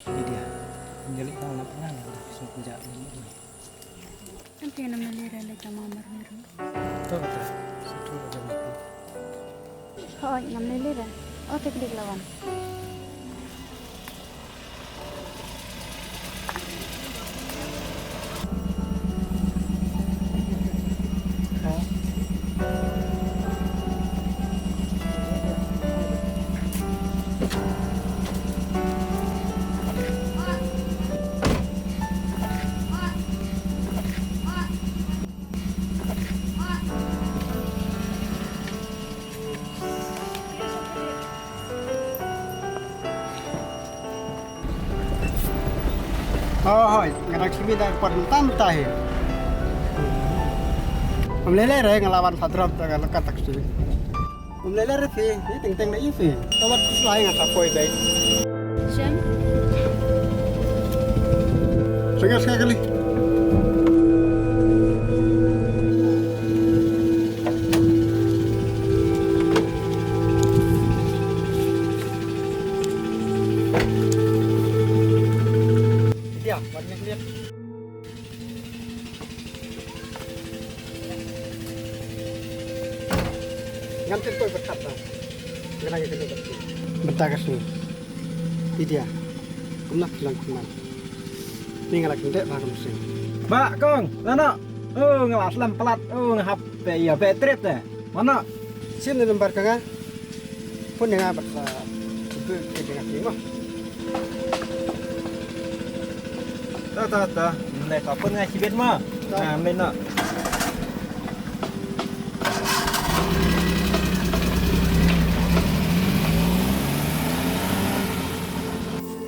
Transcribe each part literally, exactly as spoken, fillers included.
Lydia, ngam ïoh leit hangno na pyngan, ngam ïoh leit hangno. Ante ngam lei lei re leit tang marmar ruh. To kata, satu aja mati. Hooid, ngam lei lei re. O te klik la wan. Oh, hooid, nga dang sngewbha da ka por mynta mynta hi. Ym lei lei re, nga la wan sa drop da ka local taxi. Ym lei lei re phi, hi teng teng da i phi. Ka wat khuslai nga sa poi dei. Shem. Sngewbha sngewbha kali. Lydia, wat nang liat. Ngan tip poi bad kata. Ngan ïa kynduh bad phi. Bynta ka sngi. Lydia. Kumno phi long kumne? Ni nga la kyndit ba ka mynsiem. Ba kong, lano? Oh, nga la slem palat. Oh, nga hap te ïa beh trip te. Mano? Sim ne number ka nga. Phone ïa nga bad sa. Itu ke dengan ni mah. Ta ta ta. Mlei ka phone nga sibit mah. Ta. Nah, mlei na.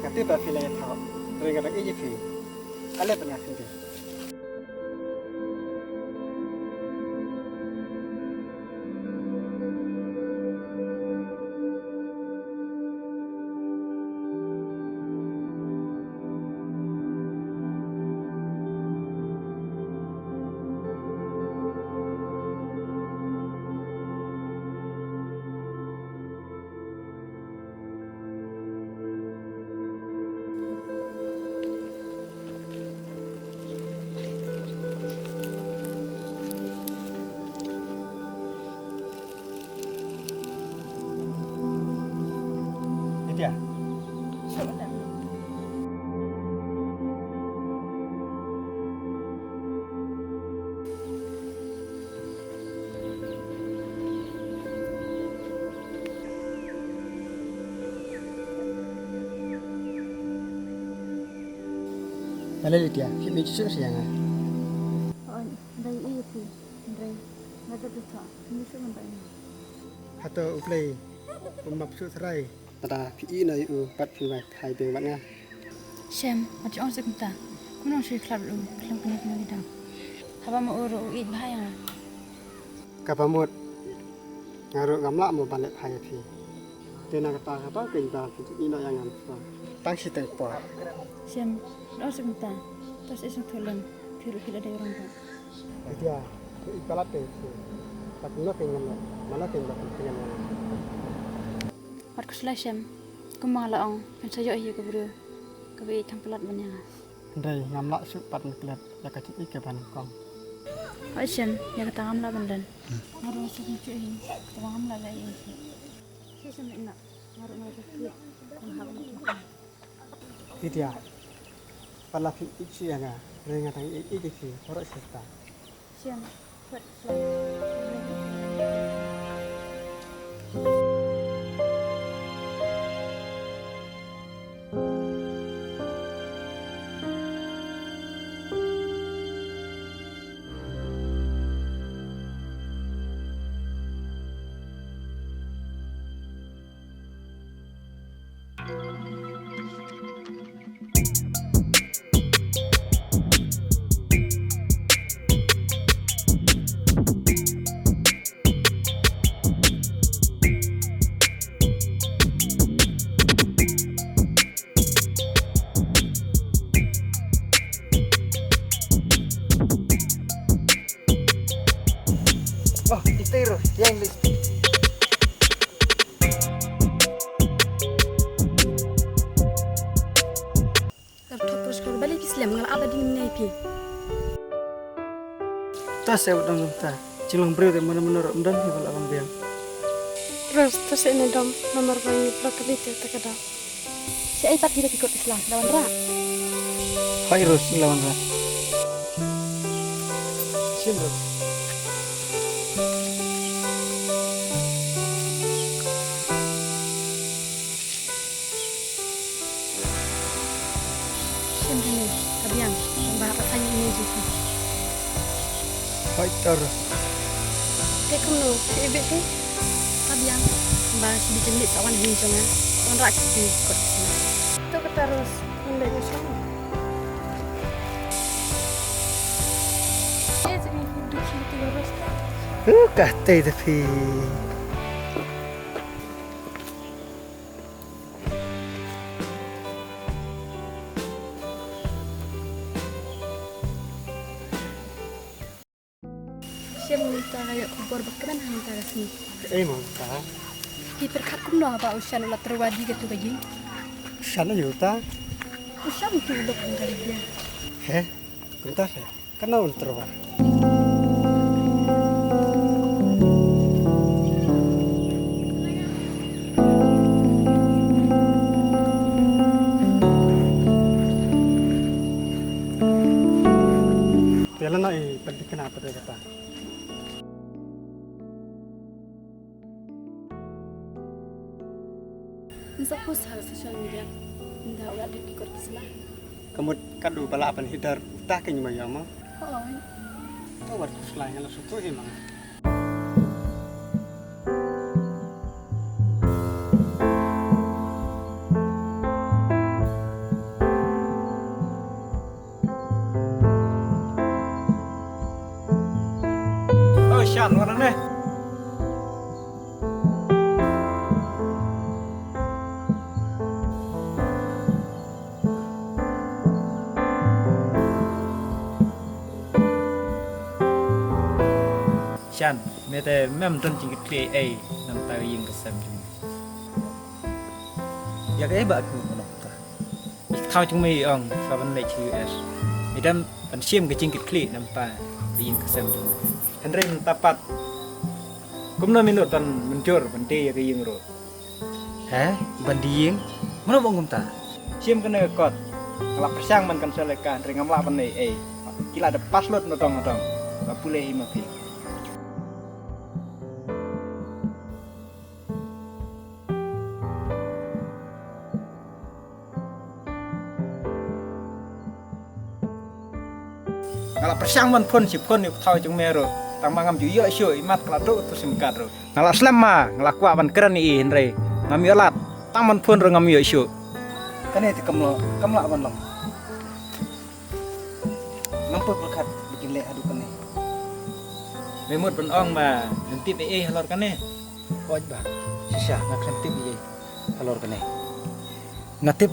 Kati ba phi la ïa thaw. Ring ka dang iji phi. Ale pynah sini. Lydia. Balei Lydia, phi mih shuh shuh ïa nga? Hooid, dei ïa phi, dei. Nga dei phi thok, mih shuh ngan dei. Hato U Blei um map shuh tharai? Lada phi ïeh noh ïa u bad phi wan thait biang bad nga. Shem, wat ju ong shuh kumta. Kumno ngan shu ïakhlad bad u khlem kynnoh kynnoh ki dang. Haba ma u ruh u ïeit bha ïa nga. Kaba mut nga ruh ngam lah mo ban leh bha ïa phi. Te na kata kaba phi ba phi ïeh noh ïa nga mynta. Tang shiteng por. Shem, wat ong shuh kumta. To sa sngewthuh lem. Phi ruh phi la dei rangbah. Lydia, phi ïeit palat te phi. Te kumno kein ngam leh, mano kein ba phin tyngen ïa nga. Wat khuslai Shem, kumba nga la ong, phin sa ïoh hi ïa ka briew kaba ïeit tang palat ban ïa nga. Hynrei ngam lah shuh pat ban klet ïa ka jingïeit kaba nyngkong. Hooid Shem, ïa kata ngam lah ban len. Nga ruh nga sngewsih hi, kaba ngam lah leh ïa phi. Shem, ïa nga, nga ruh nga sngewsih, ngam hap ban klet. Lydia, pat la phi ïeit shuh ïa nga, hynrei nga dang ïeit ïeit ïa phi baroh shi katta. Shem, wat shlai. Wah, ito iro, yang li. Thok Rose, khlem balei phi slem, nga la ap da ding ne phi. Ta se wat dang ta. Jinglong briew te mano mano ruh ym don phi ba la ban biang. Rose, to se ne dom, namar ba ngi block ka detail ta ka dau. Shaei pat phi da ki kot ki sla, la wanrah? Hooid Rose, la wanrah. Shim Rose. Shim hangne, ka biang, ba ka sani emergency. Hooid Rose. Te kumno, phi ibit te? Ka biang, ba shi bi jingmut sa wan ha ïing jong nga. Wanrah ki kot ki sla. To kata Rose, ngan leit noh shuwa. Eh, jingmut hi duk shi te Rose ka. Uh, ka tei da phi. Shem, mynta nga ïoh khubor ba kmen hangta ka sngi. Ei, mynta. Phi pyrkhat kumno ba u Shan u la tyrwa da katu ka ïing? U Shan aïu ta? U Shan utu u lok hangta ka ïing. He, kumta he. Kano un tyrwa? Te lano i pynthikna pat kata. Nsa post ha social media. Nda u la dep ki kot ki sla. Ka mut ka du ba lah ban hider uta ka nyma ïa ma. Hooid. To wat khuslai nga la sngewthuh hi ma nga. Oh, Shan, wan ne. Shan, me te mem don jingkitkhlieh ei, namar ka ïing ka sem jong me. Ïa kaei ba ka mut ban ong ta? I kynthei jong me i ong sa ban leit sha U S. I dang ban shim ka jingkitkhlieh namar ka ïing ka sem jong me. Hynrei mynta pat kumno me nud ban mynjur ban die ïa ka ïing ruh? He? Ban die ïing? Mano ba ong kumta? Shim kane ka kot. Nga la pyrshang ban cancel ïa ka, hynrei ngam lah ban leh ei ei. Ki la da pass lut na dong na dong. Ba pule hi ma phi. Nga la pyrshang ban phone shi phone ïa u kynthei jong me ruh. Tang ma ngam ju ïoh shuh, imat ka la duh tu sim card ruh. Nga la slem ma, nga la kwah ban kren ïa i hynrei ngam ïoh lad. Tang ban phone ruh ngam ïoh shuh. Kane te kam lah, kam lah ban long. Ngam pat pyrkhat ba kin leh haduh kane. Me mut ban ong ba ngam tip ei ei halor kane. Hooid bah, shisha nga khlem tip ei ei halor kane. Nga tip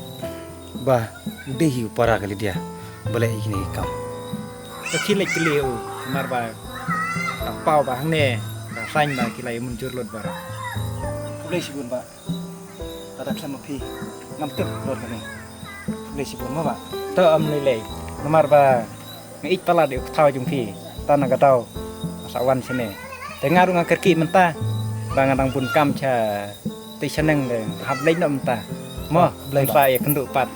ba u dei hi u para ka Lydia ba leh ïa kine ki kam. Ka khie leit plie u namar ba ka paw ba hangne ka saiñ ba ki la ïa mynjur lut baroh. Khublei shibun bah. Lada khlem ma phi ngam tip halor kane. Khublei shibun mo bah. To ym lei lei namar ba nga ïeit palat ïa u kynthei jong phi. Tang na ka daw sa wan shane. Te nga ruh nga kyrkieh mynta ba nga dang bun kam sha te shaneng, te hap leit noh mynta. Mo, khublei bah. Sa ïakynduh pat.